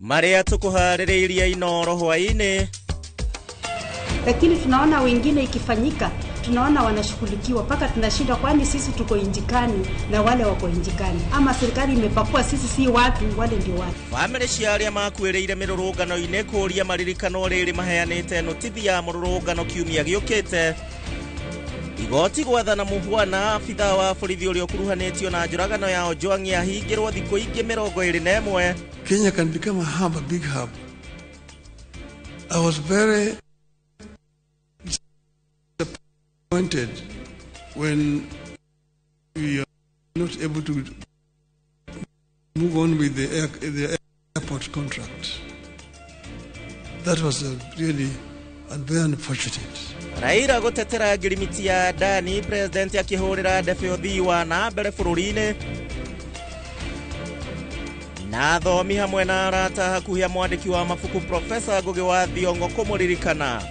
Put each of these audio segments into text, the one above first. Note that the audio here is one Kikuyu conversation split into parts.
Marĩa tũkũharĩrĩirie Inooro hwaĩ-inĩ. Lakini tunaona wengine ikifanyika, tunaona wanashughulikiwa mpaka tunashindwa, kwani sisi tuko injikani na wale wako injikani, ama serikali imepakua sisi si watu, wale ndio watu. Bamĩrĩ cia arĩa makuĩrĩire mĩrũrũngano-inĩ kũũria maririkano rĩrĩ maheanĩte notithi ya mũrũrũngano kiumia gĩũkĩte. Igoti gwathana mũhwana abithaa wa borithi ũrĩa ũkuruhanĩtio na njũragano ya Ojwang ahingĩrwo thikũ ingĩ 21. Kenya can become a hub, a big hub. I was very disappointed when we are not able to move on with the airport contract. That was really very unfortunate. Raila gũtetera ngirimiti ya Adani, president akĩhũrĩra ndebe ũthii wa na mbere bũrũri-inĩ. Na athomi hamwe na arata hakuhĩ a mwandĩki wa mabuku Profesa Ngũgĩ wa Thiong'o kũmũririkana.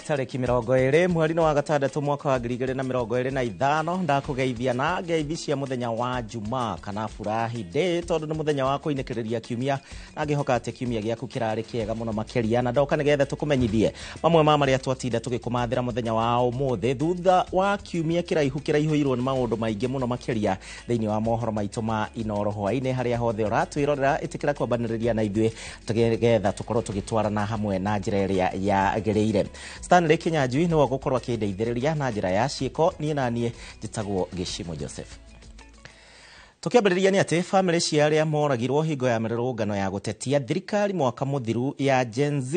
Tarĩki 20 mweri-inĩ wa gatandatũ mwaka wa 2025 ndakũgeithia na ngeithi cia mũthenya wa Jumaa kana Furahi Day, tondũ nĩ mũthenya wa kũinĩkĩrĩria kiumia, na ngĩhoka atĩ kiumia gĩaku kĩrarĩ kĩega mũno makĩria, na ndoka nĩgetha tũkũmenyithie mamwe ma marĩa twatinda tũgĩkũmathĩra mũthenya wa ũmũthĩ thutha wa kiumia kĩraihu kĩraihũirwo nĩ maũndũ maingĩ mũno makĩria thĩinĩ wa mohoro maitũ ma Inooro hwaĩ-inĩ. Harĩa hothe ũratwĩrorera ĩtĩkĩra kwambanĩrĩria na ithuĩ tũgetha tũkorwo tũgĩtwarana hamwe na njĩra ĩrĩa yagĩrĩire. Stanley Kinyanjui nĩwe ũgũkorwo akĩndeithĩrĩria na njĩra ya ciĩko, niĩ na niĩ njĩtagwo Gĩcimo Joseph. Tũkĩambĩrĩria nĩ atĩ bamĩrĩ cia arĩa moragirwo hingo ya mĩrũrũngano ya gũtetia thirikari mwaka mũthiru ya Gen Z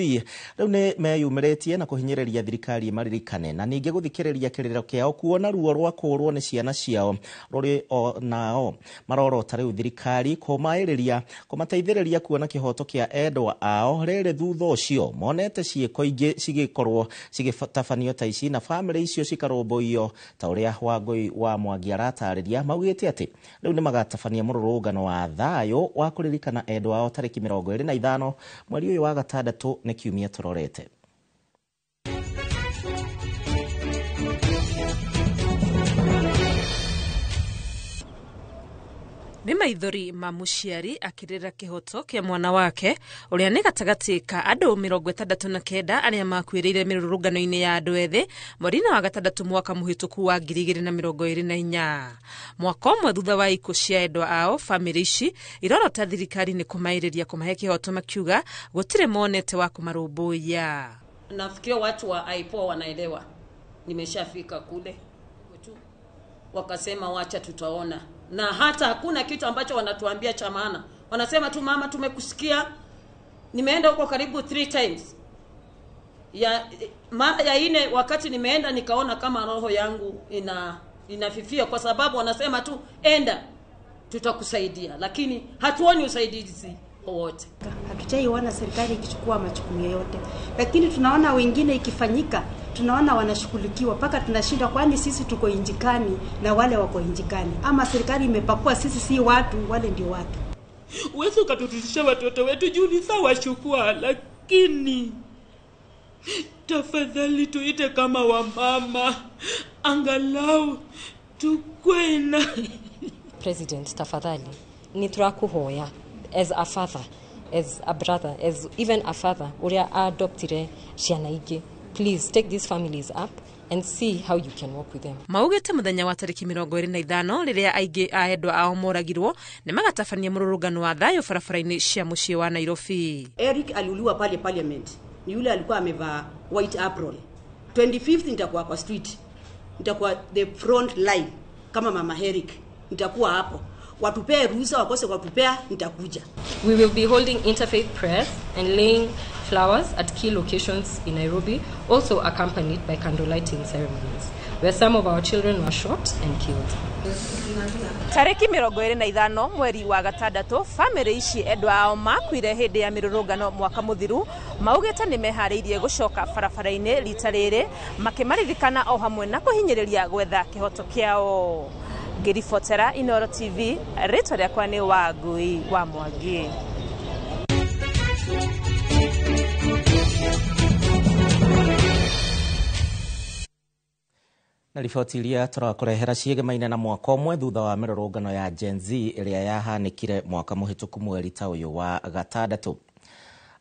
rĩu nĩ meyumĩrĩtie na kũhinyĩrĩria thirikari ĩmaririkane na ningĩ gũthikĩrĩria kĩrĩro kĩao kuona ruo rwa kũũrwo nĩ ciana ciao rũrĩ o nao marorota rĩu thirikari kũmaĩrĩria kũmateithĩrĩria kuona kĩhoto kĩa endwa ao rĩrĩ thutha ũcio monete ciĩko ingĩ cigĩkorwo cigĩtabanio ta ici na bamĩrĩ icio cikarũmbũiyo ta ũrĩa Wangũi wa Mwangi aratarĩria. Maugĩte atĩ rĩu nĩ magatabania mũrũrũngano wa thayũ wa kũririkana endwa ao tarĩki 25 mweri ũyũ wa gatandatũ nĩ kiumia tũrorete. Nĩ maithori ma mũciari akĩrĩra kĩhoto kĩa mwana wake ũrĩa nĩ gatagatĩ ka andũ 69 arĩa makuĩrĩire mĩrũrũngano-inĩ ya andũ ethĩ mweri-inĩ wa gatandatũ mwaka mũhĩtũku wa 2024. Mwaka ũmwe thutha wa ikuũ cia endwa ao, bamĩrĩ ici irorota thirikari nĩ kũmaĩrĩria kũmahe kĩhoto, makiuga gũtirĩ monete wa kũmarũmbũiya. Nafikiria watu wa IPOA wanaelewa, nimeshafika kule wakasema wacha tutaona, na hata hakuna kitu ambacho wanatuambia cha maana. Wanasema tu mama, tumekusikia. Nimeenda huko karibu 3 times. Ya mara ya 4 wakati nimeenda nikaona kama roho yangu inafifia, kwa sababu wanasema tu enda tutakusaidia, lakini hatuoni usaidizi wowote. Hatujaiona serikali ikichukua majukumu yoyote, lakini tunaona wengine ikifanyika, tunaona wanashughulikiwa mpaka tunashindwa, kwani sisi tuko injikani na wale wako injikani, ama serikali imepakua sisi si watu, wale ndio watu. Uwezo ukatutisha watoto wetu juu ni sawa chukua, lakini tafadhali tuite kama wamama, angalau tukwe na President, tafadhali niturakuhoya as a father, as a brother, as even a father uria adoptire ciana ingĩ, please take these families up and see how you can work with them. Maugĩte mũthenya wa tarĩki 25 rĩrĩa aingĩ a endwa ao moragirwo nĩ magatabania mũrũrũngano wa thayũ barabara-inĩ cia mũciĩ wa Nairobi. Eric aliuliwa pale parliament, ni yule alikuwa amevaa white apron. 25th nitakuwa kwa street, nitakuwa the front line kama mama Eric, nitakuwa hapo. Watupee ruhusa, wakose watupea, nitakuja. We will be holding interfaith prayers and laying flowers at key locations in Nairobi, also accompanied by candle lighting ceremonies, where some of our children were shot and killed. Tarĩki 25 mweri wa gatandatũ, bamĩrĩ ici endwa ao makuire hĩndĩ ya mĩrũrũngano mwaka mũthiru Maugĩte nĩ meharĩirie gũcoka barabara-inĩ rita rĩrĩ makĩmaririkana o hamwe na kũhinyĩrĩria gwetha kĩhoto kĩao. Ngĩribotera Inooro TV, rĩtwa rĩakwa nĩ Wangui wa Mwangi. Na riboti iria tũrakũrehera ciĩgemaine na mwaka ũmwe thutha wa mĩrũrũngano ya Gen Z ĩrĩa yahanĩkire mwaka mũhĩtũku mweri ta ũyũ wa gatandatũ.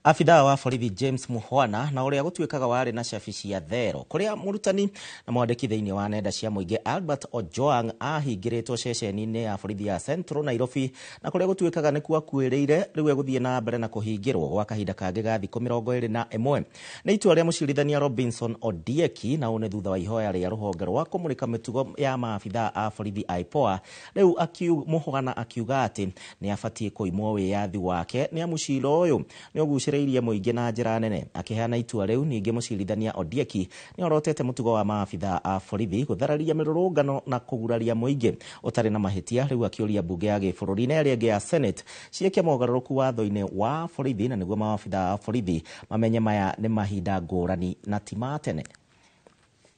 Abithaa wa borithi James Muhwana na ũrĩa gũtuĩkaga warĩ na cabi cia thero kũrĩa mũrutani na mwandĩki thĩinĩ wa nenda cia mũingĩ Albert Ojwang ahingĩrĩtwo ceceni-inĩ ya borithi ya Central Nairobi na kũrĩa gũtuĩkaga nĩkuo akuĩrĩire rĩu egũthiĩ na mbere na kũhingĩrwo gwa kahinda kangĩ ga thikũ 21. Nĩ itua rĩa mũcirithania Robinson Odieki na ũũ nĩ thutha wa ihoya rĩa rũhonge rwa kũmũrĩka mĩtugo ya maabithaa a borithi IPOA. Rĩu Muhwana akiuga atĩ nĩ abatiĩ kũimwo wĩyathi wake nĩ amu cira ũyũ nĩ ũgucĩrĩirie mũingĩ na njĩra nene. Akĩheana itua rĩu ningĩ mũcirithania Odieki nĩ orotete mũtugo wa maabithaa a borithi gũthararia mĩrũrũngano na kũguraria mũingĩ ũtarĩ na mahĩtia. Rĩu akĩũria mbunge ya gĩbũrũri na ĩrĩa ĩngĩ ya Senate ciĩke mogarũrũku watho-inĩ wa borithi na nĩguo maabithaa a borithi mamenye maya nĩ mahinda ngũrani na ti ma tene.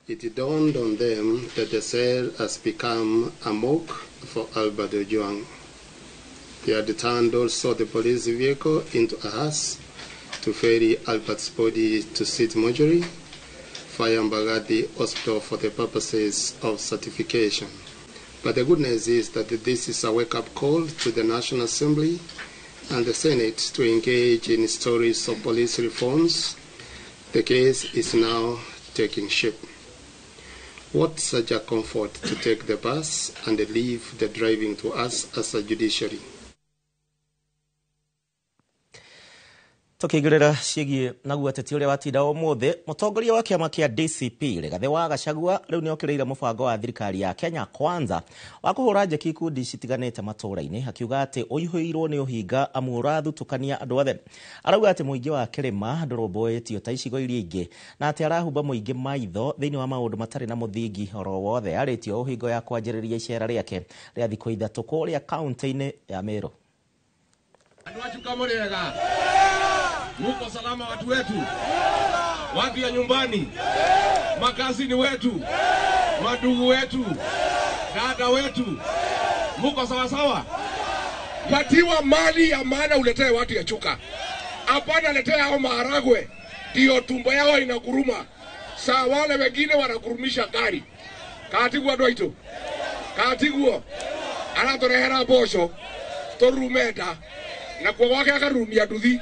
It dawned on them that the cell has become a mock for Albert Ojwang. They had turned also the police vehicle into a hearse to ferry Albert's body to City Mortuary, via Mbagathi Hospital for the purposes of certification. But the good news is that this is a wake-up call to the National Assembly and the Senate to engage in stories of police reforms. The case is now taking shape. What such a comfort to take the bus and leave the driving to us as a judiciary. Tukigirira ciĩgiĩ naguo ateti ũrĩa watinda ũmũthĩ, mũtongoria wa kĩama kĩa DCP Rigathĩ wa Gachagua rĩu nĩ okĩrĩire mũbango wa thirikari ya Kenya Kwanza wa kũhũra njeki ikundi citiganĩte matũũra-inĩ, akiuga atĩ ũihũirwo nĩ ũhinga amu ũrathutũkania andũ othe. Arauga atĩ mũingĩ wa kĩrĩma ndũrũmbũĩtio ta icigo iria ingĩ na atĩ arahumba mũingĩ maitho thĩinĩ wa maũndũ matarĩ na mũthingi oro wothe. Arĩtio ũhingo ya kwanjĩrĩria icera rĩake rĩa thikũ 3 kũrĩa kaunti-inĩ ya Meru. Andũ a Chuka mũrĩega? Muko salama watu wetu? Watu ya nyumbani? Makazini wetu? Madugu wetu? Dada wetu? Muko sawa sawa? Patiwa mali ya maana uletee watu ya Chuka. Hapana letea hao maharagwe. Ndio tumbo yao inaguruma. Saa wale wengine wanagurumisha gari. Katigwa doito. Katigwa. Aratorehera bosho. Torumeta. Na kwa wake akarumia nduthi.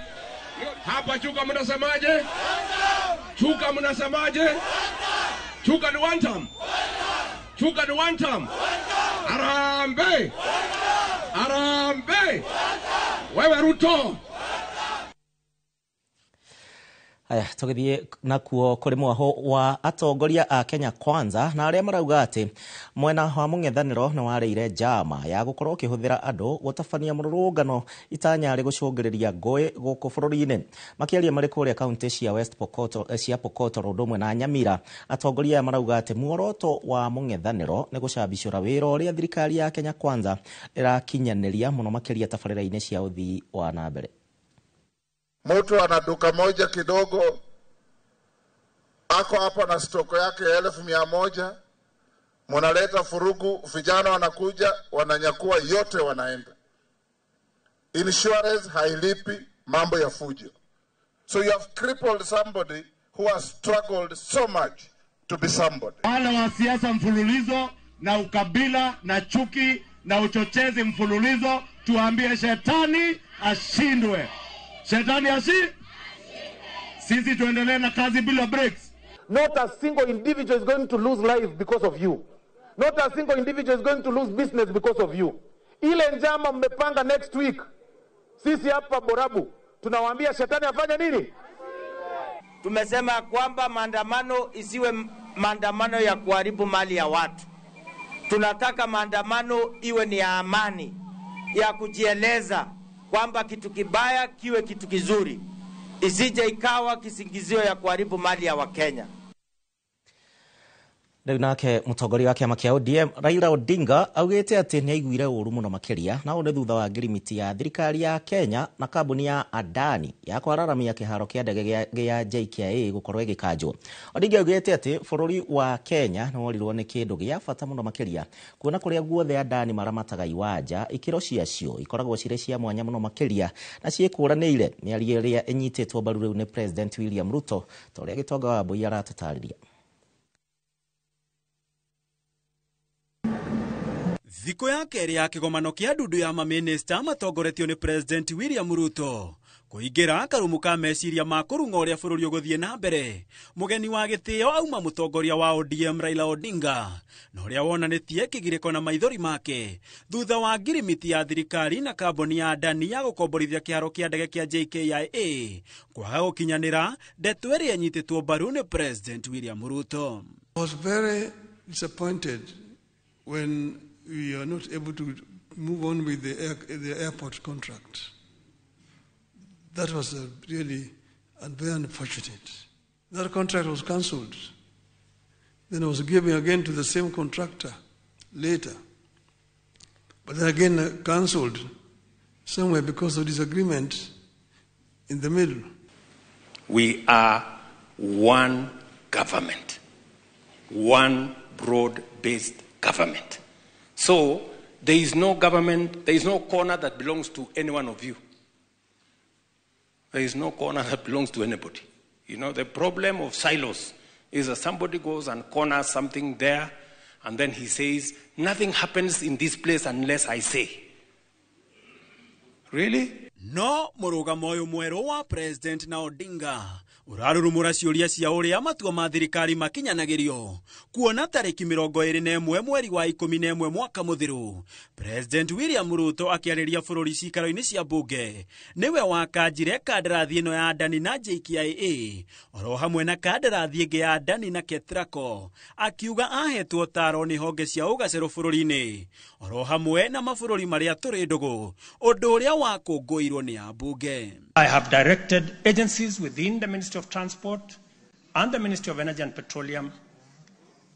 Hapa Chuka mnasemaje? Chuka mnasemaje? Chuka ni one time. Chuka ni one time. Arambe. Arambe. Wewe Ruto. Aya, tũgĩthiĩ nakuo kũrĩ mwaho wa atongoria a Kenya Kwanza na arĩa marauga atĩ mwena wa mũng'ethanĩro nĩ warĩire njama ya gũkorwo ũkĩhũthĩra andũ gũtabania mũrũrũngano itanya rĩ gũcũngĩrĩria ngũĩ gũkũ bũrũri-inĩ. Makĩaria marĩ kũrĩa kaunti cia West Pokot, cia Pokot ũndũ ũmwe na Nyamira, atongoria aya marauga atĩ muoroto wa mũng'ethanĩro nĩ gũcambicũra wĩra ũrĩa thirikari ya Kenya Kwanza ĩrakinyanĩria mũno makĩria tabarĩra-inĩ cia ũthii wa na mbere. Mtu ana duka moja kidogo, ako hapa na stoko yake 100,000, mnaleta furugu, vijana wanakuja, wananyakua yote, wanaenda. Insurance hailipi mambo ya fujo. So you have crippled somebody who has struggled so much to be somebody. Wale wa siasa mfululizo na ukabila na chuki na uchochezi mfululizo, tuambie shetani ashindwe. Shetani ashi? Sisi tuendelee na kazi bila breaks. Not a single individual is going to lose life because of you. Not a single individual is going to lose business because of you. Ile njama mmepanga next week, sisi hapa Borabu tunawaambia shetani afanye nini? Tumesema kwamba maandamano isiwe maandamano ya kuharibu mali ya watu. Tunataka maandamano iwe ni ya amani, ya kujieleza kwamba kitu kibaya kiwe kitu kizuri, isije ikawa kisingizio ya kuharibu mali ya Wakenya. Rĩu nake mũtongoria wa kĩama kĩa ODM Raila Odinga augĩte atĩ nĩ aiguire ũru mũno makĩria, na ũũ nĩ thutha wa ngirimiti ya thirikari ya Kenya na kambuni ya Adani ya kwararamia kĩharo kĩa ndege gĩa JKIA gũkorwo ĩgĩkanjwo. Odinga augĩte atĩ bũrũri wa Kenya nĩ worirwo nĩ kĩndũ gĩa bata mũno makĩria, kuona kũrĩa guothe Adani maramataga iwanja, ikĩro ciacio ikoragwo cirĩ cia mwanya mũno makĩria na ciĩkũranĩire. Mĩario ĩrĩa ĩnyitĩtwo mbaru rĩu nĩ President William Ruto, ta ũrĩa Gĩtonga wa Mbui aratũtarĩria. Thikũ ya kerĩ ya kĩgomano kĩa ndundu ya mamĩnĩsta matongoretio nĩ President William Ruto kũingĩra karumu ka meciria ma kũrung'a ũrĩa bũrũri ũgũthiĩ na mbere, mũgeni wa gĩtĩo auma mũtongoria wa ODM Raila Odinga, na ũrĩa wonanĩtie kĩgirĩko na maithori make thutha wa ngirimiti ya thirikari na kambuni ya Adani ya gũkomborithia kĩharo kĩa ndege kĩa JKIA kwaga gũkinyanĩra ndeto ĩrĩa ĩnyitĩtwo mbaru nĩ President William Ruto. I was very disappointed when we are not able to move on with the airport contract. That was really very unfortunate. That contract was cancelled. Then it was given again to the same contractor later. But then again cancelled somewhere because of disagreement in the middle. We are one government, one broad-based government. So there is no government, there is no corner that belongs to any one of you. There is no corner that belongs to anybody. You know, the problem of silos is that somebody goes and corners something there, and then he says, nothing happens in this place unless I say. Really? No mũrũgamo ũyũ mwerũ wa President na Odinga ũrarurumũra ciũria cia ũrĩa matua ma thirikari makinyanagĩrio, kuona tarĩki 21 mweri wa 11 mwaka mũthiru President William Ruto akĩarĩria bũrũri cikaro-inĩ cia mbunge nĩwe wakanjire kandarathi ĩno ya Adani na JKIA oro hamwe na kandarathi ĩngĩ ya Adani na Ketraco, akiuga ahetwo taro nĩ honge cia ũgacerũ bũrũri-inĩ oro hamwe na mabũrũri marĩa tũrĩ ndũgũ, ũndũ ũrĩa wakũngũĩirwo nĩ ambunge. I have directed agencies within the Ministry of Transport and the Ministry of Energy and Petroleum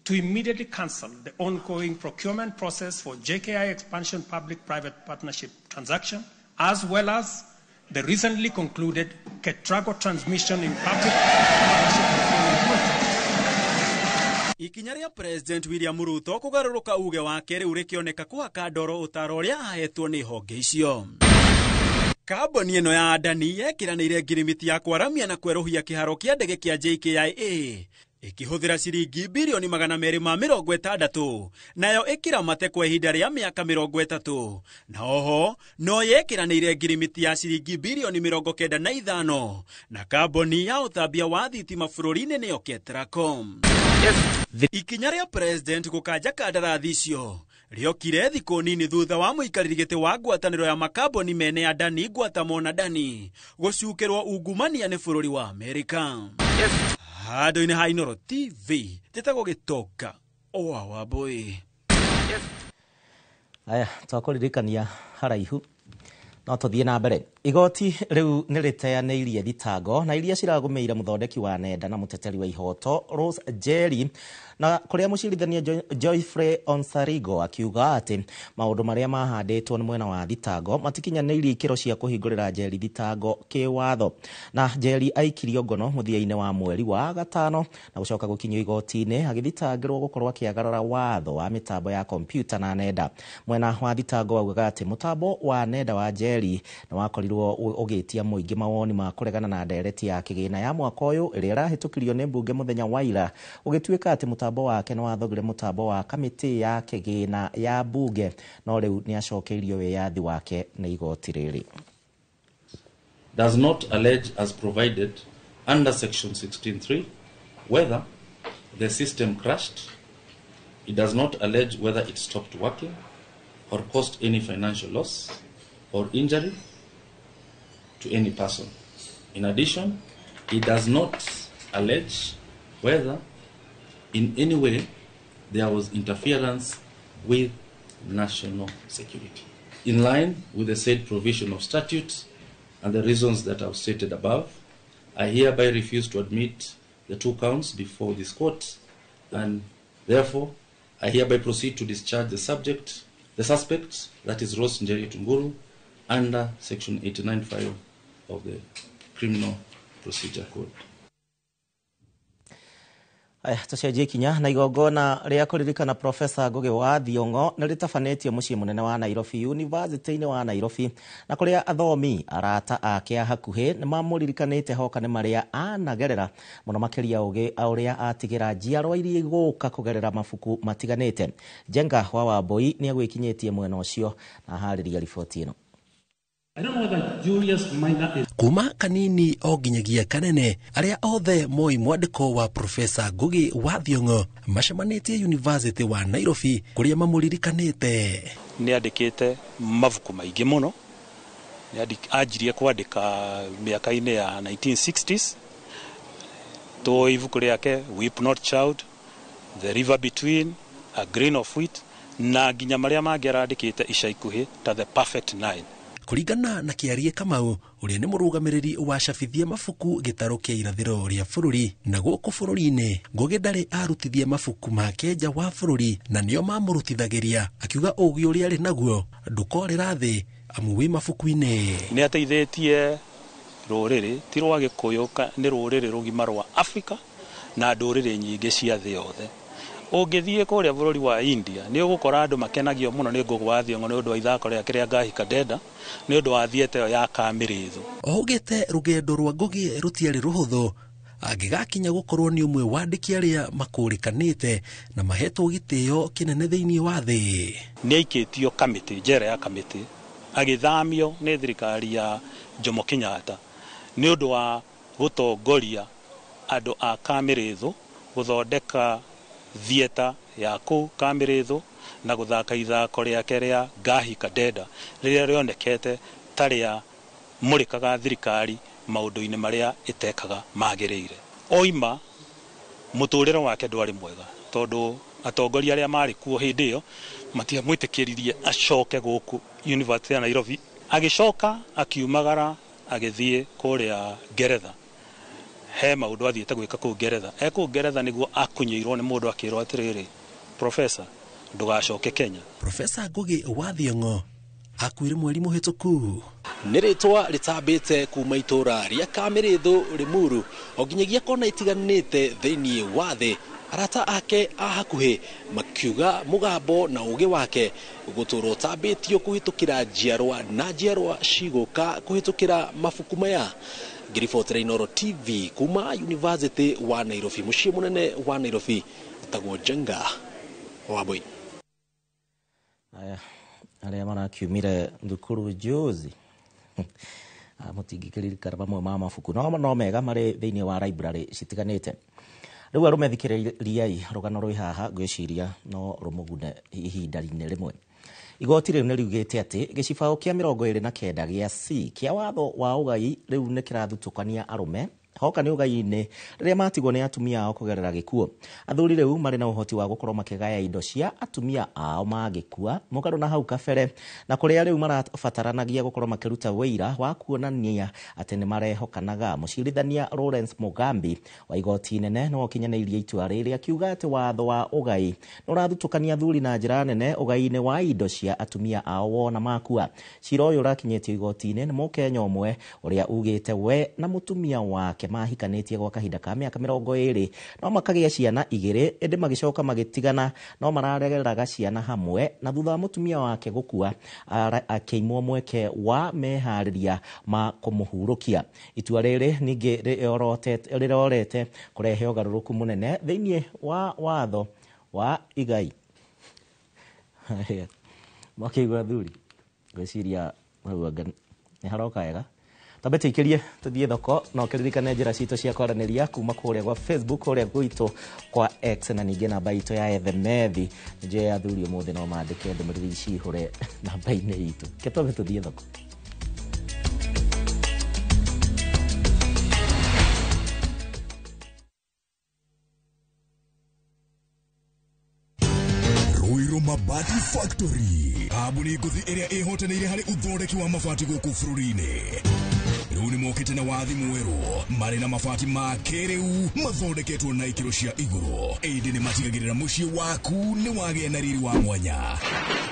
to immediately cancel the ongoing procurement process for JKI expansion public-private partnership transaction, as well as the recently concluded Ketraco transmission in public partnership procurement process. Ikinya rĩa President William Ruto kũgarũrũka uge wake rĩu rĩkĩoneka kũhaka ndoro ũtaro ũrĩa ahetwo nĩ honge icio. Kambuni ĩno ya Adani yekĩranĩire ngirimiti ya kwaramia na kwerũhia kĩharo kĩa ndege kĩa JKIA ĩkĩhũthĩra ciringi birioni 260 nayo ĩkĩramate kwa ihinda rĩa mĩaka 30, na oho no yekĩranĩire ngirimiti ya ciringi birioni 95 na kambuni ya ũtambia wa thitima bũrũri-inĩ nĩyo Ketracom. Ikinya rĩa President gũkanja kandarathi icio rĩokire thikũ nini thutha wa mũikarĩri gĩtĩ wa ngwatanĩro ya makambuni mene Adani Ngwatamo na Adani gũcukĩrwo ungumania nĩ bũrũri wa Amerika. Handũ-inĩ ha Inooro TV njĩtagwo Gĩtonga owa Wambui. Aya, twakũririkania haraihu no tũthiĩ na mbere. Igoti rĩu nĩ rĩteanĩirie thitango na iria ciragũmĩire mũthondeki wa nenda na mũteteri wa ihoto Rose Njeri, na kũrĩa mũcirithania Geoffrey Onsarigo akiuga atĩ maũndũ marĩa mahandĩtwo nĩ mwena wa thitango matikinyanĩirie ikĩro cia kũhingũrĩra Njeri thitango kĩwatho. Na Njeri aikirio ngono mũthia-inĩ wa mweri wa gatano na gũcoka gũkinyio igoti-inĩ agĩthitangĩrwo gũkorwo akĩagarara watho wa mĩtambo ya kompiuta na nenda. Mwena wa thitango waugaga atĩ mũtambo wa nenda wa Njeri na wakorirwo ũgĩtia mũingĩ mawoni ma kũregana na ndereti ya kĩgĩna ya mwaka ũyũ ĩrĩa ĩrahĩtũkirio nĩ mbunge mũthenya wa ira, ũgĩtuĩka atĩ mũtambo wake nĩ wathogire mũtambo wa kamĩtĩ ya kĩgĩna ya mbunge, no rĩu nĩ acokeirio wĩyathi wake nĩ igoti rĩrĩ. Does not allege as provided under section 16.3 whether the system crashed. It does not allege whether it stopped working or caused any financial loss or injury to any person. In addition, it does not allege whether in any way there was interference with national security. In line with the said provision of statute and the reasons that I've stated above, I hereby refuse to admit the two counts before this court and Therefore, I hereby proceed to discharge the subject, the suspect, that is Rose Njeri Tunguru, under Section 895 of the Criminal Procedure Code. Aya, tũcenjie ikinya na igongona rĩa kũririkana Profesa Ngugi wa Thiong'o nĩ rĩtabanĩtio mũciĩ mũnene wa Nairobi University-inĩ wa Nairobi, na kũrĩa athomi arata ake a hakuhĩ nĩ mamũririkanĩte hoka nĩ marĩa anagerera mũno makĩria ũgĩ ũrĩa atigĩra njiarwa iria igũka kũgerera mabuku matiganĩte. Njenga wa Wambui nĩ agwĩkinyĩtie mwena ũcio na aharĩria riboti ĩno. Kuma kanini o nginyagia kanene aria othe moi mwandiko wa Profesa Ngugi wa Thiong'o macemanĩtie University wa Nairobi kuria mamũririkanĩte. Nĩ andĩkĩte mabuku maingĩ mũno. Nĩ anjirie kwandĩka mĩaka-inĩ ya 1960s. Tũ ibuku rĩake Weep Not Child, The River Between, A Grain of Wheat na nginya marĩa mangĩ arandĩkĩte ica ikuhĩ ta The Perfect Nine. Kũringana na Kĩarie Kamau ũrĩa nĩ mũrũgamĩrĩri wa cabithia mabuku gĩtarũ kĩa irathĩro rĩa bũrũri na gũkũ bũrũri-inĩ, Ngugi ndarĩ arutithia mabuku make nja wa bũrũri na nĩo mamũrutithagĩria, akiuga ũgĩ ũrĩa arĩ naguo ndũkorĩra thĩ amu wĩ mabuku-inĩ. Nĩ ateithĩtie rũrĩrĩ ti rwa Gĩkũyũ, nĩ rũrĩrĩ rũgima rwa Afrika na ndũrĩrĩ nyingĩ cia thĩ yothe. Ũngĩthiĩ kũrĩa bũrũri wa India nĩ ũgũkora andũ makenagio mũno nĩ Ngugi wa Thiong'o nĩ ũndũ wa ithako rĩake rĩa Ngahi Kandenda, nĩ ũndũ wa thieta ĩyo ya Kamĩrĩthũ. Augĩte rũgendo rwa Ngugi rũtiarĩ rũhũthũ angĩgakinya gũkorwo nĩ ũmwe wa andĩki arĩa makũrĩkanĩte na mahetwo gĩtĩo kĩnene thĩinĩ wa thĩ. Nĩ aikĩtio kamĩtĩ, njera ya kamĩtĩ, agĩthamio nĩ thirikari ya Jomo Kenyatta nĩ ũndũ wa gũtongoria andũ a Kamĩrĩthũ gũthondeka thieta ya kũu Kamĩrĩthũ na gũthaka ithako rĩake rĩa Ngahi Kandenda rĩrĩa rĩonekete ta rĩa mũrĩkaga thirikari maũndũ-inĩ marĩa ĩtekaga magĩrĩire. Oima mũtũrĩre wake ndwarĩ mwega tondũ atongoria arĩa marĩ kuo hĩndĩ ĩyo matiamwĩtĩkĩririe acoke gũkũ University ya Nairobi. Agĩcoka akiumagara agĩthiĩ kũrĩa Ngeretha. He maũndũ athiĩte gwĩka kũu Ngeretha. E kũu Ngeretha nĩguo akunyĩirwo nĩ mũndũ akĩrwo atĩrĩrĩ, Profesa, ndũgacoke Kenya. Profesa Ngugi wa Thiong'o akuire mweri mũhĩtũku. Nĩ rĩtwa rĩtambĩte kuma itũra rĩa Kamĩrĩthũ Limuru o nginyagia kona itiganĩte thĩinĩ wa thĩ. Arata ake a hakuhĩ makiuga mũgambo na ũgĩ wake gũtũra ũtambĩtio kũhĩtũkĩra njiarwa na njiarwa cigũka kũhĩtũkĩra mabuku maya. Ngĩribotera Inooro TV kuma University wa Nairobi, mũciĩ mũnene wa Nairobi, tagwo Njenga Wambui. Aya, arĩa marakiumire thukuru juzi mũtingĩkĩririkana mamwe ma mabuku no mega marĩ thĩinĩ wa library citiganĩte. Rĩu arũme thikĩrĩriai rũgano rwĩ haha, ngwĩciria no rũmũgune ihinda-inĩ rĩmwe. Igoti rĩu nĩ riugĩte atĩ gĩcibaũ kĩa 29 gĩa C kĩa watho wa ũgai rĩu nĩ kĩrathutũkania arũme hoka nĩ ũgai-inĩ rĩrĩa matigwo nĩ atumia ao kũgerera gĩkuũ. Athuri rĩu marĩ na ũhoti wa gũkorwo makĩgaya indo cia atumia ao mangĩkua mũgarũ na hau kabere, na kũrĩa rĩu marabataranagia gũkorwo makĩruta wĩira wa kuonania atĩ nĩ marehokanaga. Mũcirithania Lawrence Mugambi wa igoti inene nĩwe ũkinyanĩirie itua rĩrĩ akiuga atĩ watho wa ũgai nĩ ũrathutũkania athuri na njĩra nene ũgai-inĩ wa indo cia atumia ao wona makua. Cira ũyũ ũrakinyĩtio igoti-inĩ nĩ Mũkenya ũmwe ũrĩa ugĩte we na mũtumia wake mahikanĩtie gwa kahinda ka mĩaka 20 no makagĩa ciana 2 ĩndĩ magĩcoka magĩtigana no marareraga ciana hamwe, na thutha wa mũtumia wake gũkua akĩimwo mweke wa meharĩria ma kũmũhurũkia. Itua rĩrĩ ningĩ rĩrorete kũrehe ũgarũrũku mũnene thĩinĩ wa watho wa igai. Makĩigua athuri ngwĩciria nĩ haroka wega. Tambe tuikirie tuthie thoko no kiririkane njira citũ cia kwaranĩria kuma kũrĩa gwa Facebook, kũrĩa gwitũ kwa X na ningĩ namba itũ ya ethemethi. Njĩra ya athuri ũmũthĩ no mandĩke ndũmĩrĩri cihũre namba-inĩ itũ. Ke twambe tũthiĩ thoko. Ruiru Mabati Factory, kambuni ngũthi ĩrĩa ĩhotanĩire harĩ ũthondeki wa mabati gũkũ bũrũri-inĩ. Rĩu Rĩu nĩ mokĩte na wathi mwerũ marĩ na mabati ma kĩrĩu mathondeketwo na ikĩro cia igũrũ ĩndĩ nĩ matigagĩrĩra mũciĩ waku nĩ wagĩa na riri wa mwanya.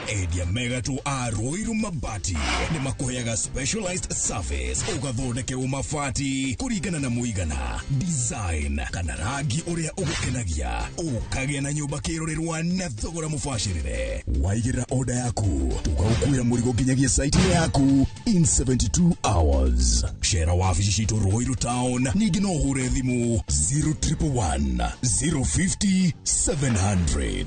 Endia megatũ a Ruiru Mabati nĩ makũheaga specialized service ũgathondekerwo mabati kũringana na mũigana, design kana rangi ũrĩa ũgũkenagia, ũkagĩa na nyũmba kĩrorerwa na thogora mũbacĩrĩre. Waigĩrĩra order yaku tũgagũkuĩra mũrigo nginyagia site yaku in 72 hours. Cera wabici citũ Ruiru Town, ningĩ no ũhũre thimũ 0111 050 700.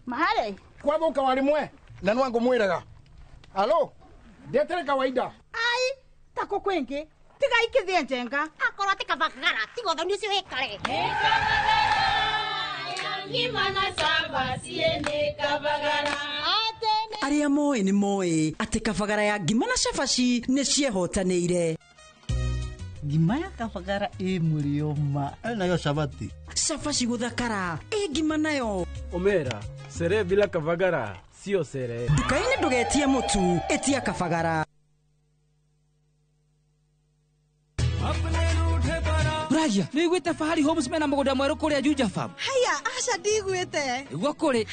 Mahare kwathuka warimwe na nwangu mwiraga alo ndetere kawaida ai tako kwingi tiga ikithie njenga akorwo ti kabagara tiga uthoni ucio wikare Arĩa moĩ nĩ moĩ atĩ kabagara ya ngima na cabaci nĩ ciehotanĩire. Ngima ya kabagara ĩ mũrĩo ma nayo cabaci cabaci gũthakara ĩ ngima nayo Omera sere bila kabagara sio sere. Nduka-inĩ ndũgetie mũtu ĩtia kabagara. Ragia, nĩ wiguĩte Fahari Homes mena mũgũnda mwerũ kũrĩa Juja Farm? Haya, aca ndiguĩte. Nĩguo kũrĩ.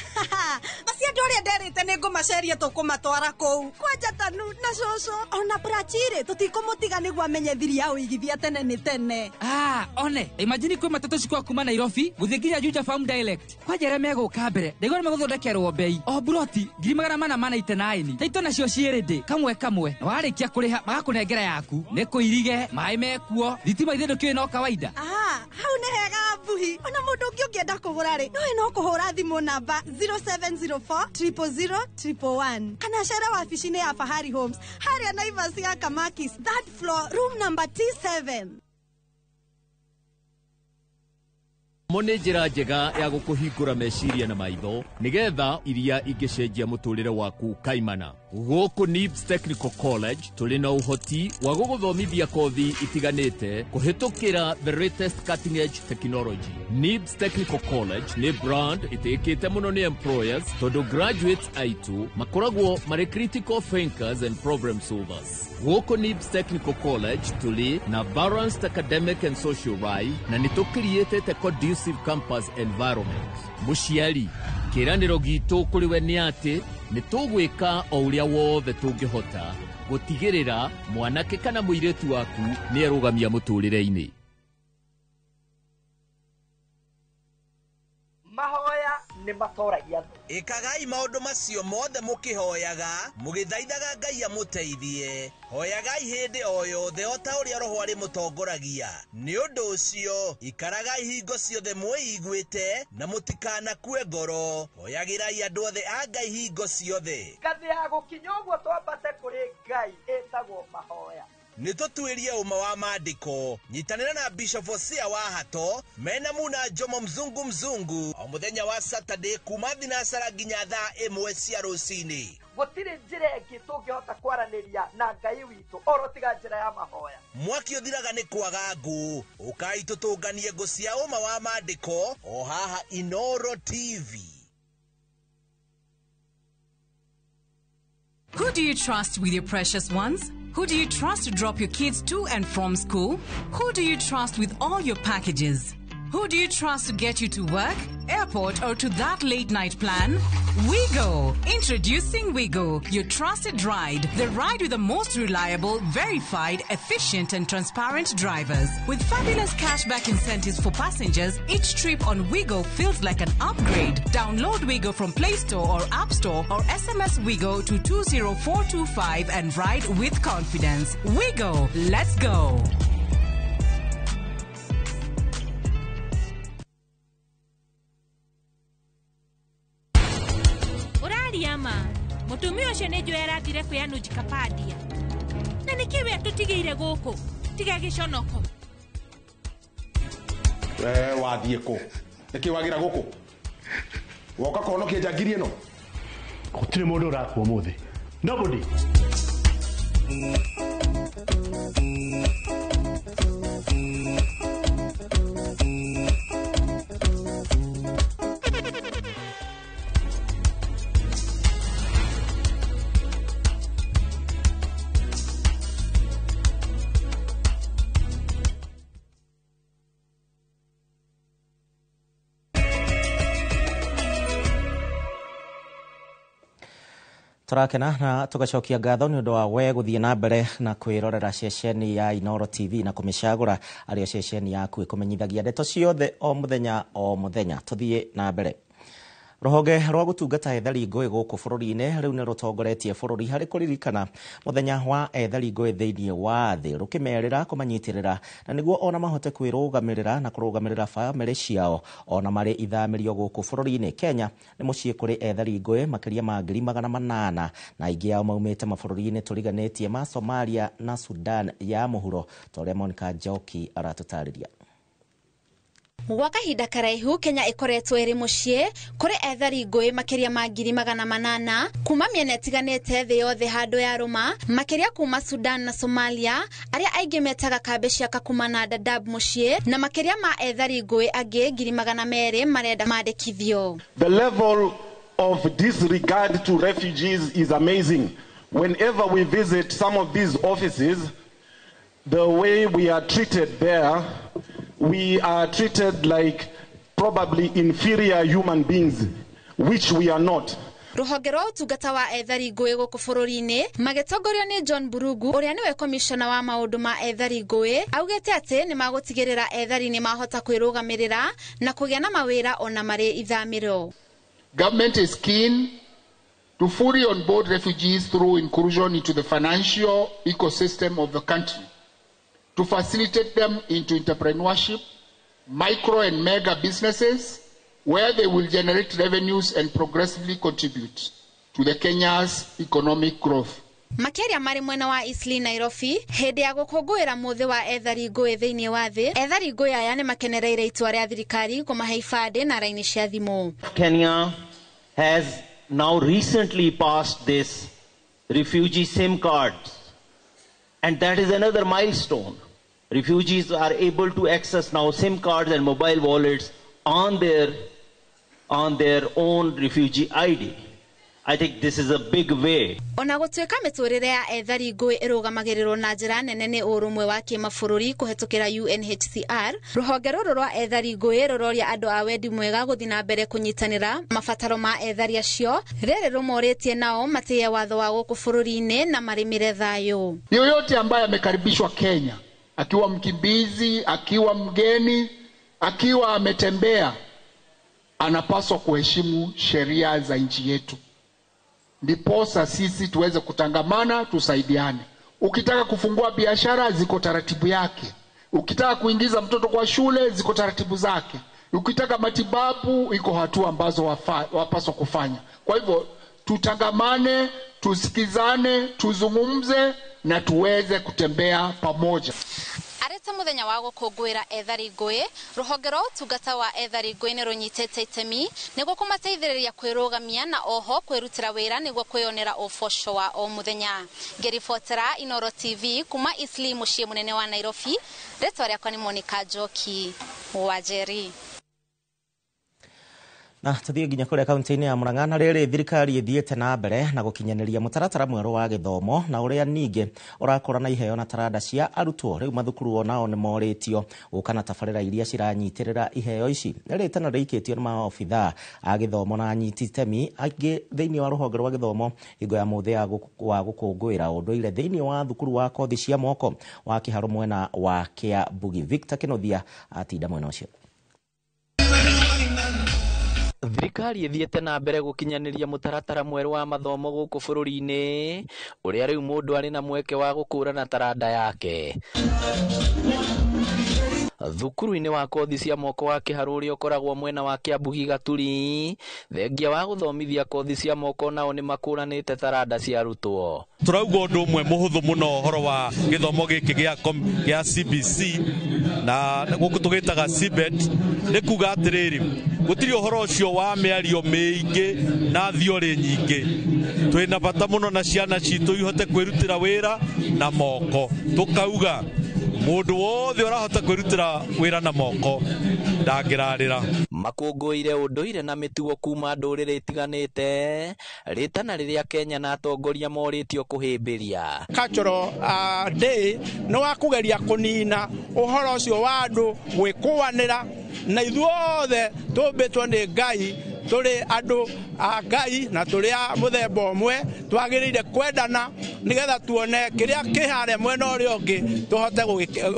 Acio andũ arĩa nderĩte nĩ ngũmaceria tũkũmatwara kũu. Kwanja Tanu na cũcũ ona Prachirĩ tũtikũmũtiga nĩguo amenye thiri ya ũigithia tene nĩ tene. Ah, one, imagine kwĩ matatũ cikwa kuma Nairobi gũthiĩ nginya Juja Farm direct. Kwanja arĩa megũka mbere, ndaigua nĩ megũthondekerwo bei. O buroti 489. Taito nacio ciĩ ready kamwe kamwe. Na warĩkia kũrĩha magakũnengera yaku. Nĩ kũirige, maĩ mekuo, thitima ithe ndũkĩũĩ no kawaida. Ah, hau nĩ hega mbuhi. Ona mũndũ ũngĩ ũngĩenda kũgũra rĩ, nowe no kũhũra thimũ namba 0704 000 111 kana cere wabici-inĩ ya Fahari Homes harĩa Naivas ya Kamakis, third floor, room number T7. Mo nĩ njĩra njega ya gũkũhingũra meciria na maitho nĩgetha iria ingĩcenjia mũtũrĩre waku kaimana. Gũkũ NIBS Technical College tũrĩ na ũhoti wa gũgũthomithia kothi itiganĩte kũhĩtũkĩra the latest cutting edge technology. NIBS Technical College nĩ brand ĩtĩkĩte mũno nĩ employers tondũ graduates aitũ makoragwo marĩ critical thinkers and problem solvers. Gũkũ NIBS Technical College tũrĩ na balanced academic and social life na nĩ tũkiriĩtĩte conducive campus environment. Mũciari, kĩĩranĩro gitũ kũrĩ we nĩ atĩ nĩ tũgwĩka o ũrĩa wothe tũngĩhota gũtigĩrĩra mwanake kana mũirĩtu waku nĩ erũgamia mũtũrĩre-inĩ. Mahoya nĩ matoragia thũ. Ĩkagai maũndũ macio mothe mũkĩhoyaga mũgĩthaithaga Ngai amũteithie. Hoyagai hĩndĩ o yothe o ta ũrĩa Roho arĩmũtongoragia. Nĩ ũndũ ũcio ikaragai hingo ciothe mwĩiguĩte na mũtikanakue ngoro. Hoyagĩrai andũ othe a Ngai hingo ciothe. Ngathĩ ya gũkinya ũguo twambate kũrĩ Ngai ĩtagwo mahoya. Nĩ tũtuĩrie ũma wa maandĩko. Nyitanĩra na Bishop Hosea wa Hato mena Muna Jomo Mzungu Mzungu o mũthenya wa Saturday kuma thinacara nginya thaa 1 cia rũcinĩ. Gũtirĩ njĩra ĩngĩ tũngĩhota kwaranĩria na Ngai witũ oro tiga njĩra ya mahoya. Mwaki ũthiraga nĩ kwaga ngũ. Ũkai tũtũnganie ngũ cia ũma wa maandĩko o haha Inoro TV. Who do you trust with your precious ones? Who do you trust to drop your kids to and from school? Who do you trust with all your packages? Who do you trust to get you to work, airport, or to that late night plan? WeGo! Introducing WeGo, your trusted ride. The ride with the most reliable, verified, efficient, and transparent drivers. With fabulous cashback incentives for passengers, each trip on WeGo feels like an upgrade. Download WeGo from Play Store or App Store or SMS WeGo to 20425 and ride with confidence. WeGo! Let's go! Ũraria ma mũtumia ũcio nĩ njũĩ arathire kwĩ Anuj Kapadia na nĩkĩ we atũtigĩire gũkũ tiga gĩconoko. We wathiĩ kũ? Nĩkĩ wagira gũkũ? Woka kũhonokia njangiri ĩno? Gũtirĩ mũndũ ũrakua ũmũthĩ. Nobody. Turakena na tugacokia ngatho ni undu wa we guthie na mbere na kwirorera ceceni ya Inooro TV na kumicagura aria ceceni yaku ikumenyithagia ndeto ciothe o muthenya o muthenya. Tuthie na mbere. Ruhonge rwa gutungata ethari ngũĩ gũkũ bũrũri-inĩ rĩu nĩ rũtongoretie bũrũri harĩ kũririkana mũthenya wa ethari ngũĩ thĩinĩ wa thĩ, rũkĩmerĩra kũmanyitĩrĩra na nĩguo ona mahote kwĩrũgamĩrĩra na kũrũgamĩrĩra bamĩrĩ ciao ona marĩ ithamĩrio gũkũ bũrũri-inĩ. Kenya nĩ mũciĩ kũrĩ ethari ngũĩ makĩria ma 800,000 na aingĩ ao maumĩte mabũrũri-inĩ tũriganĩtie ma Somalia na Sudan ya mũhuro, ta ũrĩa Monica Njoki aratũtarĩria. Gwa kahinda karaihu Kenya ikoretwo ĩrĩ mũciĩ kũrĩ ethari ngũĩ makĩria ma 800,000 kuma mĩena ĩtiganĩte thĩ yothe handũ ya rũma, makĩria kuma Sudan na Somalia, arĩa aingĩ metaga kambĩ cia Kakuma na Dadaab mũciĩ, na makĩria ma ethari ngũĩ angĩ 200,000 marenda mandĩkithio. The level of disregard to refugees is amazing. Whenever we visit some of these offices, the way we are treated there, we are treated like probably inferior human beings, which we are not. Ruhonge rwa ũtungata wa ethari ngũĩ gũkũ bũrũri-inĩ magĩtongorio nĩ John Burugu ũrĩa nĩwe komishona wa maũndũ ma ethari ngũĩ augĩte atĩ nĩ magũtigĩrĩra ethari nĩ mahota kwĩrũgamĩrĩra na kũgĩa na mawĩra ona marĩ ithamĩro. Government is keen to fully onboard refugees through inclusion into the financial ecosystem of the country, to facilitate them into entrepreneurship, micro and mega businesses, where they will generate revenues and progressively contribute to the Kenya's economic growth. Makĩria marĩ mwena wa Eastleigh Nairobi hĩndĩ ya gũkũngũĩra mũthĩ wa ethari ngũĩ thĩinĩ wa thĩ, ethari ngũĩ aya nĩ makenereire itua rĩa thirikari kũmahe ibandĩ na raini cia thimũ. Kenya has now recently passed this refugee SIM cards, and that is another milestone. Refugees are able to access now SIM cards and mobile wallets on their own refugee ID. I think this is a big way. Ona gũtuĩka mĩtũrĩre ya ethari ngũĩ ĩrũgamagĩrĩrwo na njĩra nene nĩ ũrũmwe wa kĩmabũrũri kũhetũkĩra UNHCR, rũhonge rũrũ rwa ethari ngũĩ rũroria andũ a wendi mwega gũthiĩ na mbere kũnyitanĩra mabataro ma ethari acio, rĩrĩ rũmorĩtie nao matĩye watho wa gũkũ bũrũri-inĩ na marĩmĩre thayũ. Yoyote ambaye amekaribishwa Kenya akiwa mkimbizi, akiwa mgeni, akiwa ametembea, anapaswa kuheshimu sheria za nchi yetu. Ndiposa sisi tuweze kutangamana, tusaidiane. Ukitaka kufungua biashara ziko taratibu yake. Ukitaka kuingiza mtoto kwa shule ziko taratibu zake. Ukitaka matibabu iko hatua ambazo wapaswa kufanya. Kwa hivyo tutangamane, tusikizane, tuzungumze na tuweze kutembea pamoja. Areta muthenya wa gũkũngũĩra ethari ngũĩ, rũhonge rwa ũtungata wa ethari ngũĩ nĩ rũnyitĩte itemi nĩguo kũmateithĩrĩria kwĩrũgamia na oho kwĩrutĩra wĩra nĩguo kwĩyonera ũboco wa o mũthenya. Ngĩribotera Inooro TV kuma Eastleigh mũciĩ mũnene wa Nairobi, rĩtwa rĩakwa nĩ Monica Njoki Wanjeri. Na tuthie nginya kuria kaunti-inĩ ya Murang'a, na rĩrĩ thirikari ĩthiĩte na mbere na gũkinyanĩria mũtaratara mwerũ wa gĩthomo na ũrĩa ningĩ ũrakũra na iheo na taranda cia arutwo. Rĩu mathukuru onao nĩ morĩtio gũka na tabarĩra iria ciranyitĩrĩra iheo ici. Nĩ rĩtana rĩikĩtio nĩ maobithaa a gĩthomo na anyiti itemi angĩ thĩinĩ wa rũhonge rwa gĩthomo hingo ya mũthĩ wa gũkũngũĩra ũndũire thĩinĩ wa thukuru wa kothi cia moko wa Kĩharũ mwena wa Kĩambugi. Victor Kĩnuthia atinda mwena ũcio. Thirikari ĩthiĩte na mbere gũkinyanĩria mũtaratara mwerũ wa mathomo gũkũ bũrũri-inĩ ũrĩa rĩu mũndũ arĩ na mweke wa gũkũrana taranda yake. Thukuru-inĩ wa kothi cia moko wa Kĩharũ ũrĩa ũkoragwo mwena wa Kĩambu Gaturi, thengia wa gũthomithia kothi cia moko nao nĩ makũranĩte taranda cia arutwo. Turauga ũndũ ũmwe mũhũthũ mũno ũhoro wa gĩthomo gĩkĩ gĩa CBC na gũkũ tũgĩtaga CBET, nĩ kuga atĩrĩrĩ, gũtirĩ ũhoro ũcio wa mĩario mĩingĩ na thiorĩ nyingĩ. Twĩna bata mũno na ciana citũ ihote kwĩrutĩra wĩra na moko. Tũkauga mũndũ wothe ũrahota kwĩrutĩra wĩra na moko ndangĩrarĩra. Makũngũĩire ũndũire na mĩtugo kuma ndũrĩrĩ itiganĩte, rĩtana rĩrĩa Kenya na atongoria morĩtio kũhĩmbĩria. Cultural day nĩ wa kũgeria kũnina ũhoro ũcio wa andũ gwĩkũanĩra, na ithuothe tũmbĩtwo nĩ Ngai, tũrĩ andũ a Ngai na tũrĩ a mũthemba ũmwe, twagĩrĩire kwendana nĩgetha tuone kĩrĩa kĩ harĩa mwena ũrĩa ũngĩ tũhote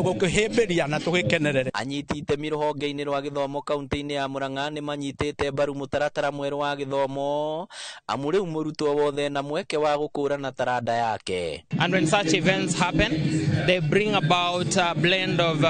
gũkĩhĩmbĩria na tũgĩkenerere. Anyiti itemi rũhonge-inĩ rwa gĩthomo kaunti-inĩ ya Murang'a nĩ manyitĩte mbaru mũtaratara mwerũ wa gĩthomo, amu rĩu mũrutwo wothe na mweke wa gũkũrana taranda yake. And when such events happen, they bring about a blend of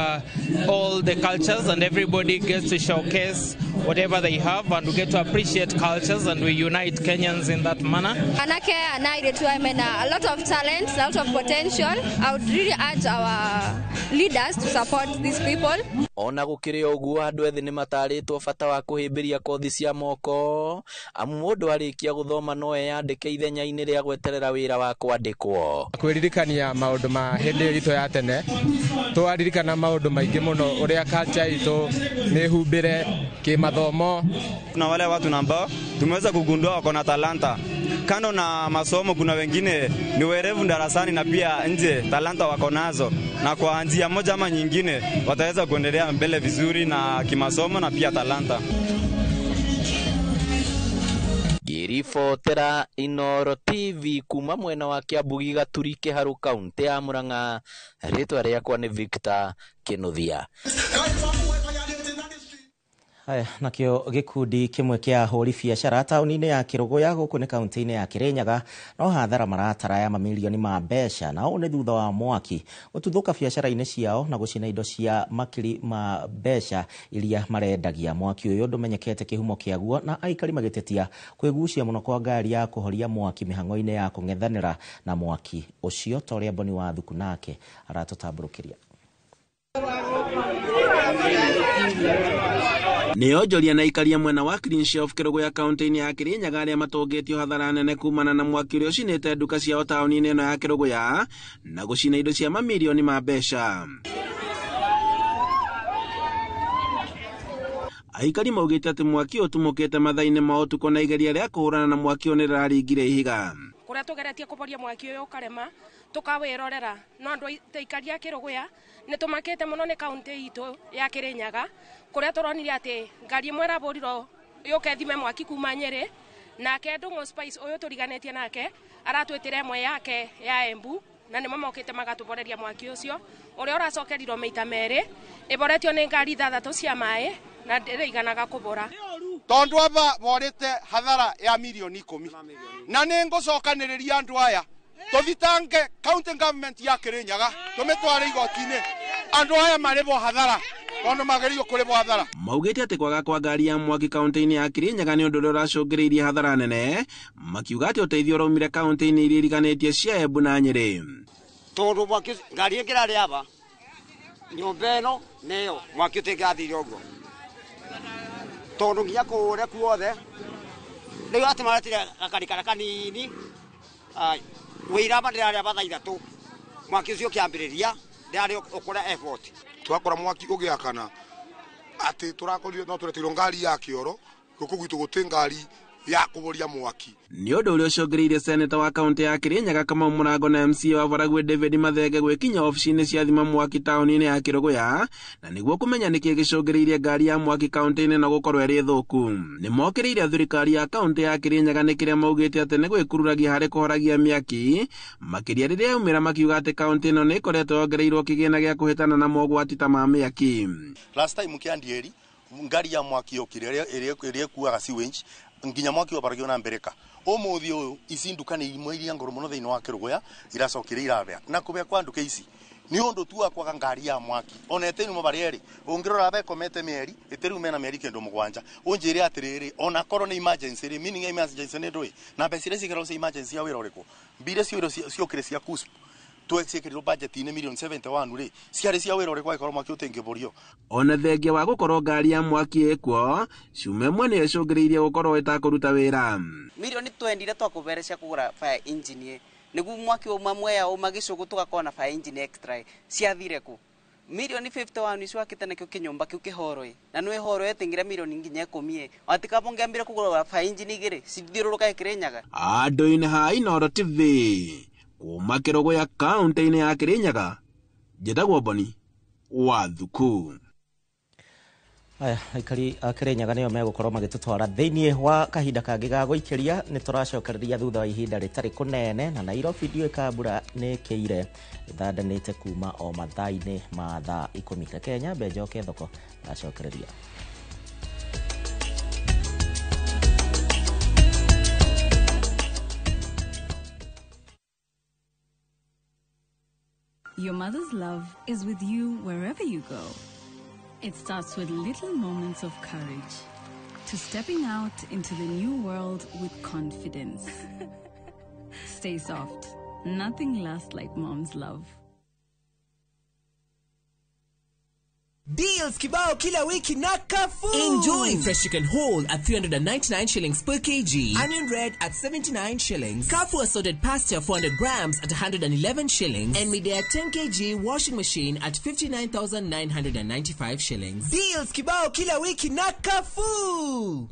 all the cultures, and everybody gets to showcase whatever they have, and we get to appreciate cultures, and we unite Kenyans in that manner. Anake and I a lot of talent, a lot of potential. I would really urge our leaders to support these people. Ona gũkĩrĩ ũguo, andũ ethĩ nĩ matarĩtwo bata wa kũhĩmbĩria kothi cia moko, amu mũndũ arĩkia gũthoma no eyandĩke ithenya-inĩ rĩa gweterera wĩra wa kwandĩkwo. Kwĩririkania maũndũ ma hĩndĩ itũ ya tene, twaririkana maũndũ maingĩ mũno, ũrĩa culture itũ nĩ humbĩre kimathomo. Kuna wale watu ambao tumeweza kugundua wako na talanta. Kando na masomo, kuna wengine ni werevu darasani na pia nje talanta wako nazo, na kwa njia moja ama nyingine wataweza kuendelea mbele vizuri na kimasomo na pia talanta. Ngĩribotera Inooro TV kuma mwena wa Kĩambu Gaturi Kĩharũ kaunti ya Murang'a, rĩtwa rĩakwa nĩ Victor Kĩnuthia. Haya, nakĩo gĩkundi kĩmwe kĩa ahũri biacara taũni-inĩ ya Kĩrũgũya gũkũ nĩ kaunti-inĩ ya Kĩrĩnyaga no hathara maratara ya mamirioni ma mbeca, na ũũ nĩ thutha wa mwaki gũtuthũka biacara-inĩ ciao na gũcina indo cia makiri ma mbeca iria marendagia. Mwaki ũyũ ndũmenyekete kĩhumo kĩaguo, na aikari magĩtetia kwĩgucia mũno kwa ngari ya kũhoria mwaki mĩhang'o-inĩ ya kũng'ethanĩra na mwaki ũcio, ta ũrĩa Boni wa Thuku nake aratũtambũrũkĩria. Nĩ onjoria na ikaria mwena wa Clean Shelf Kĩrũgũya kaunti-inĩ ya Kĩrĩnyaga arĩa matũngĩtio hathara nene kumana na mwaki ũrĩa ũcinĩte nduka ciao taũni-inĩ ĩno ya Kĩrũgũya na gũcina indo cia mamirioni ma mbeca. Aikari maugĩte atĩ mwaki ũtumũkĩte mathaa-inĩ ma ũtukũ na igeria rĩa kũhũrana na mwaki ũyũ nĩ rĩraringire ihiga. Kũrĩa tũgeretie kũboria mwaki ũyũ ũkarema, tũkawĩrorera, no andũ aikari a Kĩrũgũya nĩ tũmakĩte mũno nĩ kaunti itũ ya Kĩrĩnyaga, kũrĩa tũronire atĩ ngari ĩmwe ĩrabũrirwo yũke ĩthime mwaki kuma Nyĩrĩ, nake Ndung'u Spice ũyũ tũriganĩtie nake aratwĩtĩra ĩmwe yake ya Embu, na nĩmo mokĩte magatũboreria mwaki ũcio ũrĩa ũracokerirwo maita merĩ, ĩboretio nĩ ngari 6 cia maĩ na ndĩrĩiganaga kũbora. Tondu aba borete hathara ya milioni 10 na nĩ ngũcokanĩrĩria andũ aya tũthitange county government ya Kĩrĩnyaga tũmĩtware igoti-inĩ, andũ aya marĩbwo hathara tondu magĩrĩirwo kũrĩbwo hathara. Maugĩte atĩ kwaga kwa ngari ya mwaki kaunti-inĩ ya Kĩrĩnyaga nĩ ũndũ ũrĩa ũracũngĩrĩirie hathara nene, makiuga atĩ ũteithio ũraumire kaunti-inĩ iria iriganĩtie cia Embu na Nyĩrĩ. Tondu mwaki ngari ĩngĩ ĩrarĩ aba nyũmba ĩno nĩyo mwaki ũtĩngĩrathire ũguo, tondu nginya kũrĩa kuothe rĩu atĩ maretire gakari karĩa kanini wĩira aba ndĩrarĩ aba thaa 3 mwaki ũcio ũkĩambĩrĩria ndĩrarĩ ũkũrĩa effort. Twakora mwaki ũgĩakana atĩ tũrakorire no tũretirwo ngari ya kĩoro gũkũ gwitũ gũtĩ ngari ya kũboria mwaki. Nĩ ũndũ ũrĩa ũcũngĩrĩirie seneta wa kaunti ya Kĩrĩnyaga Kamau Mũrango na MCA wa Baragwi David Mathenge gwĩkinya obici-inĩ cia thima mwaki taũni-inĩ ya Kĩrũgũya, na nĩguo kũmenya nĩkĩĩ gĩcũngĩrĩirie ngari ya mwaki kaunti-inĩ na gũkorwo ĩrĩ thũku. Nĩ mokĩrĩire thirikari ya kaunti ya Kĩrĩnyaga nĩ kĩrĩa maugĩte atĩ nĩ gwĩkururagia harĩ kũhoragia mĩaki, makĩria rĩrĩa yaumĩra makiuga atĩ kaunti ĩno nĩ ĩkoretwo yongereirwo kĩgĩna gĩa kũhĩtana na mogwati ta ma mĩaki. Last time kĩandieri ngari ya mwaki yokire ĩrĩa ĩkuaga sewage nginya mwaki wabaragio na mbereka umuthi uyu ici nduka ni imwe iria nguru muno thiini wa Kiruguya iracokire irabea na kubea kwa nduka ici Ni undu tu wa kwaga ngari ya mwaki ona ĩtĩrĩ mabari eri ũngĩrora bekomete mĩeri ĩtĩrĩ mena mĩeri kĩndũ mũgwanja ũnjĩre atĩrĩrĩ ona korwo nĩ emergency rĩ meaning emergency nĩ ndũĩ na mbeca iria ciĩkĩragwo cia emergency ya wĩra ũrĩkũ mbire cio ciokire cia KUSP tweciĩkĩrirwo budget-inĩ milioni 71 rĩ ciarĩ cia wĩra ũrĩkũ angĩkorwo mwaki ũtĩngĩbũrio. Ona thengia wa gũkorwo ngari ya mwaki ĩkuo ciumia ĩmwe nĩ ĩcũngĩrĩirie gũkorwo ĩtakũruta wĩra. Milioni twendire twakũbere cia kũgũra fire engine nĩguo mwaki wauma Mwea wauma Gĩcũgũ tũgakorwo na fire engine extra ciathire kũ. Milioni 51 icio akĩte nakĩo kĩnyũmba kĩu kĩhoro ĩ na nĩ horo ĩtĩngĩra milioni nginya 10 ĩ watikabo ngĩambire kũgũra fire engine igĩrĩ cithiũrũrũka Kĩrĩnyaga. Andũ-inĩ ha Inooro TV kuma Kĩrũgũya kaũntĩ-inĩ ya Kĩrĩnyaga, njĩtagwo Boni wa Thuku. Aya, aikari a Kĩrĩnyaga nĩo megũkorwo magĩtũtwara thĩinĩ wa kahinda kangĩ ga gũikĩria. Nĩ tũracokereria thutha wa ihinda rĩtarĩ kũnene na Nairobi ndiũĩ kana mbura nĩ ĩkĩire ĩthandanĩte kuma o mathaa-inĩ ma thaa 10. Reke nyambe njoke thoko ndacokereria. Your mother's love is with you wherever you go. It starts with little moments of courage, to stepping out into the new world with confidence. Stay soft. Nothing lasts like mom's love. Deals kibao kila wiki na Carrefour. Enjoy fresh chicken whole at 399 shillings per kg, onion red at 79 shillings, Carrefour assorted pasta 400 grams at 111 shillings, and Midea 10 kg washing machine at 59,995 shillings. Deals kibao kila wiki na Carrefour.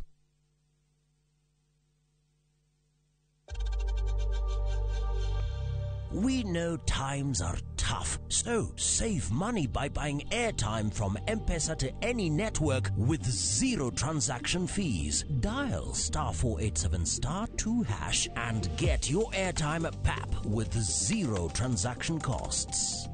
We know times are tough, so save money by buying airtime from M-Pesa to any network with zero transaction fees. Dial *487*2# and get your airtime at PAP with zero transaction costs.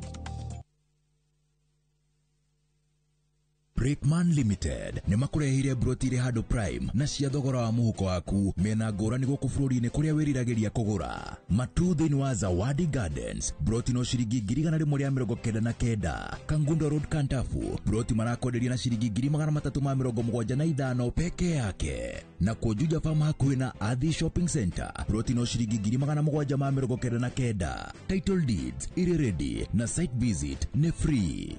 Breakman Limited nĩ makũreheire broti irĩ handũ prime na cia thogora wa mũhuko waku mĩena ngũrani gũkũ bũrũri-inĩ kũrĩa wĩriragĩria kũgũra. Matu thĩinĩ wa Zawadi Gardens broti no ciringi 199, Kangundo Road Kantafu broti marakwenderia na ciringi 375 peke yake, na Juja Farm hakuhĩ na Athi Shopping Center broti no ciringi 799. Title deeds iri ready na site visit ni free.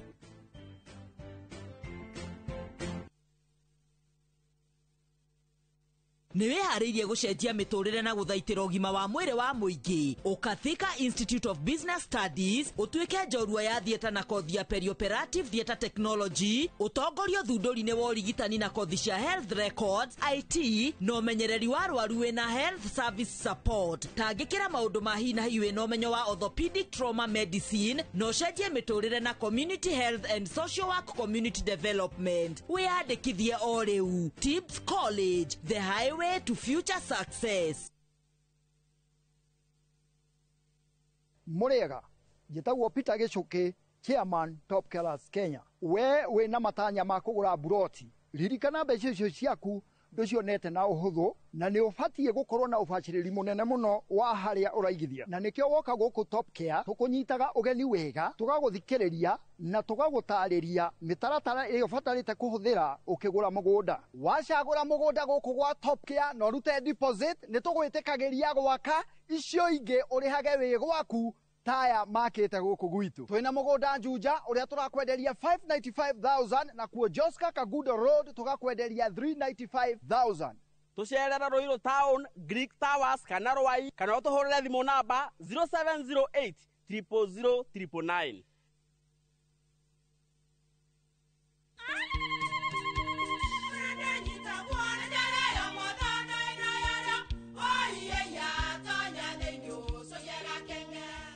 Nĩ wĩharĩirie gũcenjia mĩtũrĩre na gũthaitĩra ũgima wa mwĩrĩ wa mũingĩ. Ũka Thika Institute of Business Studies ũtuĩke njorua ya theatre na kothi ya perioperative theatre technology, ũtongorio thundũri-inĩ wa ũrigitani na kothi cia health records, IT na ũmenyereri wa arwaru wĩna health service support. Tangĩkĩra maũndũ ma hi na hi wĩna ũmenyo wa orthopedic trauma medicine na ũcenjie mĩtũrĩre na community health and social work community development. Wĩyandĩkithie o rĩu. Tips College, the highway to future success. Mũrĩega, njĩtagwo Peter Gĩcũkĩ, Chairman Top Killers Kenya. We wĩna matanya ma kũgũra buroti, ririkana mbeca icio ciaku ndũcionete na ũhũthũ, na nĩ ũbatiĩ gũkorwo na ũbacĩrĩri mũnene mũno wa harĩa ũraigithia, na nĩkĩo woka gũkũ Top Care tũkũnyitaga ũgeni wega, tũgagũthikĩrĩria na tũgagũtarĩria mĩtaratara ĩrĩa ũbatarĩte kũhũthĩra ũkĩgũra mũgũnda. Wacagũra mũgũnda gũkũ gwa Top Care na ũrute deposit, nĩ tũgwĩtĩkagĩria gwaka icio ingĩ ũrĩhage wĩ gwaku taya makĩte gũkũ gwitũ. Twĩna mũgũnda Juja ũrĩa tũrakwenderia 595,000 na kuo Joska Kangundo Road tũgakwenderia 395,000. Tũcerera Ruiru Town, Greek Towers kana Rwai, kana ũtũhũrĩre thimũ namba 0708 000 999.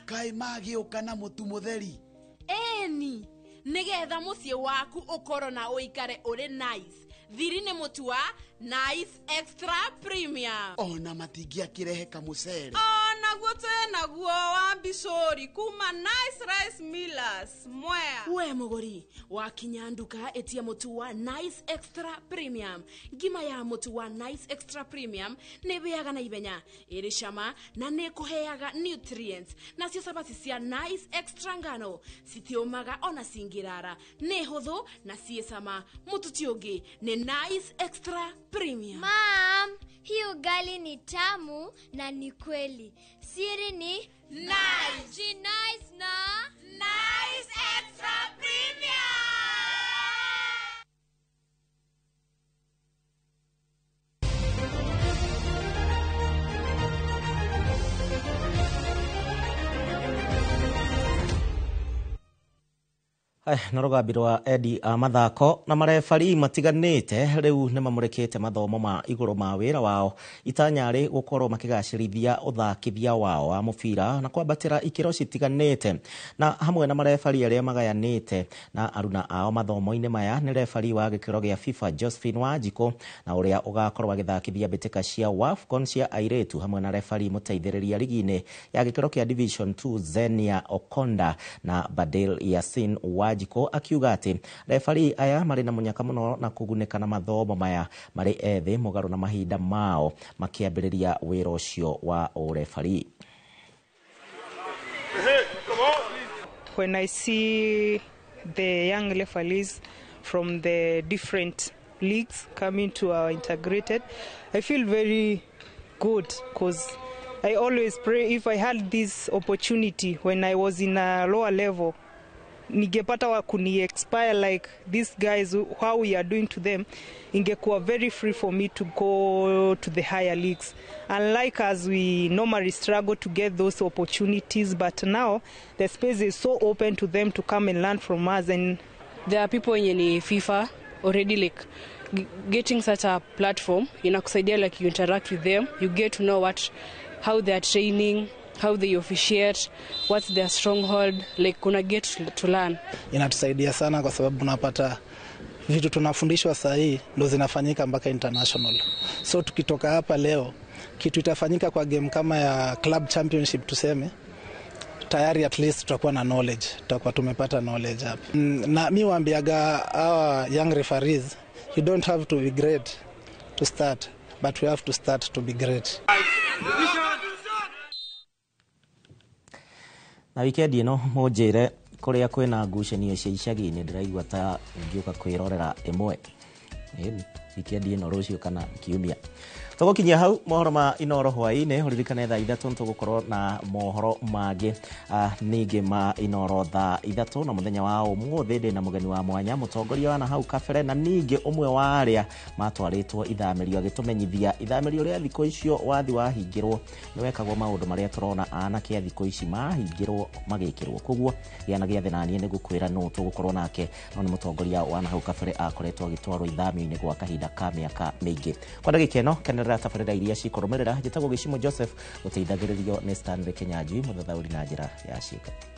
Kaĩ magĩũka na mũtu mũtheri. Ĩni, nĩgetha mũciĩ waku ũkorwo na ũikare ũrĩ nice. Thiri nĩ mũtu wa Nice Extra Premium. Ona matingĩakĩrehe kamũcere. Ona Naguo twĩnaguo wa mbicũri kuma Nice Rice Millers Mwea. We mũgũri wakinya nduka ĩtia mũtu wa Nice Extra Premium. Ngima ya mũtu wa Nice Extra Premium nĩ ĩhĩaga na ihenya, ĩrĩ cama na nĩ ĩkũheaga nutrients. Nacio cabaci cia Nice Extra ngano citiũmaga ona cingĩrara, nĩ hũthũ na ciĩ cama. Mũtu ti ũngĩ nĩ Nice Extra Premium. Mom, hii ugali ni tamu na ni kweli. Siri ni Nice. Ji nice na Nice Extra Premium. Na rũgambi rwa endi a mathako na marebari matiganĩte rĩu nĩ mamũrĩkĩte mathomo ma igũrũ ma wĩra wao itanya rĩ gũkorwo makĩgacĩrithia ũthakithia wao wa mũbira na kwambatĩra ikĩro citiganĩte. Na hamwe na marebari arĩa magayanĩte na aruna ao mathomo-inĩ maya nĩ rebari wa gĩkĩro gĩa FIFA Josephine Wanjikũ, na ũrĩa ũgakorwo agĩthakithia mbĩtĩka cia WAFCON cia airĩtu, hamwe na rebari mũteithĩrĩria ligi-inĩ ya gĩkĩro kĩa Division 2 Zenia Okonda na Badil Yasin Wanjikũ akiuga atĩ refari aya marĩ na mũnyaka mũno na kũgunĩka na mathomo maya marĩ ethĩ mũgarũ na mahinda mao makĩambĩrĩria wĩra ũcio wa ũrebari. When I see the young referees from the different leagues coming to our integrated, I feel very good because I always pray if I had this opportunity when I was in a lower level, ningepata wa kuni expire like these guys, how we are doing to them, ingekuwa very free for me to go to the higher leagues. Unlike as we normally struggle to get those opportunities, but now the space is so open to them to come and learn from us. And there are people wenye ni FIFA already, like getting such a platform inakusaidia, like you interact with them, you get to know what how they are training, how they officiate, what's their stronghold, like kuna get to learn. Inatusaidia sana kwa sababu unapata vitu tunafundishwa saa hii ndo zinafanyika mpaka international. So tukitoka hapa leo, kitu itafanyika kwa game kama ya club championship tuseme, tayari at least tutakuwa na knowledge, tutakuwa tumepata knowledge hapa. Na mi waambiaga hawa young referees, you don't have to be great to start, but we have to start to be great. Na wikendi ĩno mũnjĩre kũrĩa kwĩna ngucanio cia icagi-inĩ, ndĩraigua ta ngĩũka kwĩrorera ĩmwe wikendi ĩno rũciũ kana kiumia. Tũgũkinyia hau mohoro ma Inoro hwaĩ-inĩ. Ũririkane thaa 3 nĩtũgũkorwo na mohoro mangĩ ningĩ ma Inoro thaa 3, na mũthenya wa ũmũthĩ ndĩ na mũgeni wa mwanya, mũtongoria wa na hau kabere na ningĩ ũmwe wa arĩa matwarĩtwo ithamĩrio, agĩtũmenyithia ithamĩrio rĩa thikũ icio wathi wahingĩrwo nĩ wekagwo maũndũ marĩa tũrona anake a thikũ ici mahingĩrwo magĩkĩrwo. Koguo gĩa na gĩathĩ naniĩ nĩ gũkwĩra nũ tũgũkorwo nake, no nĩ mũtongoria wa na hau kabere akoretwo agĩtwarwo ithamĩrio-inĩ gwa kahinda ka mĩaka mĩingĩ. Kwa ndagĩka ĩno kenerera tabarĩra iria cikũrũmĩrĩra. Njĩtagwo Gĩcimo Joseph, gũteithagĩrĩrio nĩ Stanley Kinyanjui, mũthathaũri na njĩra ya ciĩko.